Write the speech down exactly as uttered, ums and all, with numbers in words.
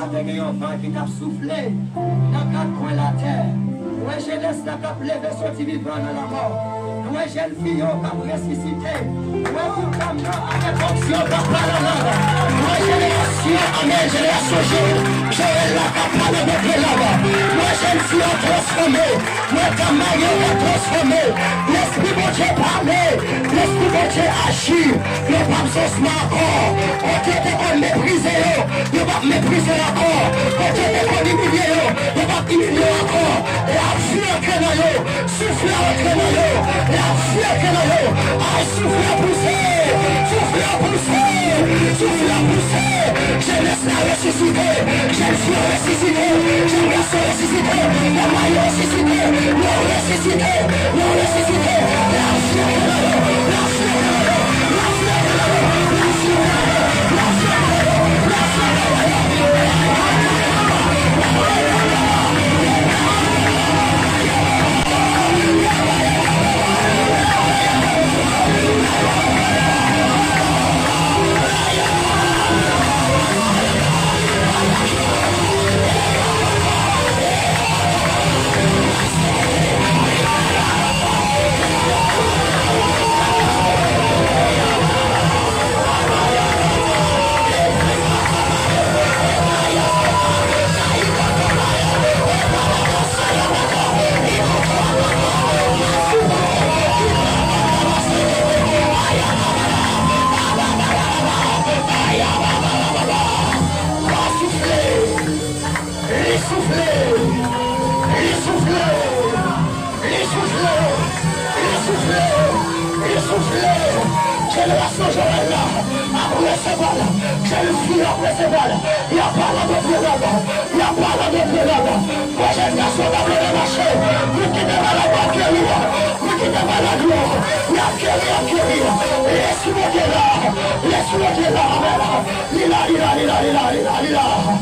Te gen yon van ki t ap soufle nan kat kwen latè. Nou wè jenès la k ap leve soti vivan nan lanmò. Nou wè jèn fi yo k ap resisite. Nou wè tout dam nan avèk onksyon k ap pale an lang. Nou wè jenerasyon, amèn, jenerasyon jèn, Joèl la k ap pale avèk de lang. Nou wè jèn fi yo transfòme. Mwen ka marye, mwen transfòme. Lespri Bondye pale. Lespri Bondye aji. Yo p ap sosman ankò. Kote yo te konn meprize yo, yo p ap meprize yo ankò. Kote yo te konn imilye yo, yo p ap imilye yo ankò. Lavi antre nan yo. Souf la antre nan yo. Lavi antre nan yo. Ay, souf la pouse. Souf la pouse. Souf la pouse. Jenès la resisite. Jèn fi yo resisite. Jèn gason resisite. Manman yo resisite. Yo resisite. Yo resisite. Lavi antre nan yo. Lavi antre nan yo. Lavi antre nan yo. Lavi antre nan yo. Lavi antre nan yo. Lavi antre nan yo. Li soufle! Li soufle! Li soufle! Li soufle! Li soufle! Li soufle! Jenerasyon Joèl la ap resevwa l. Jèn fi yo ap resevwa l. Y ap pale an dòt lang. Y ap pale an dòt lang. Mwen, jèn gason, m ap leve mache. Moun ki te malad, y ap geri. Moun ki te malad yo, y ap geri, y ap geri. Lespri Bondye la. Lespri Bondye la. Amèn. Li la, li la, li la, li la, li la, li la.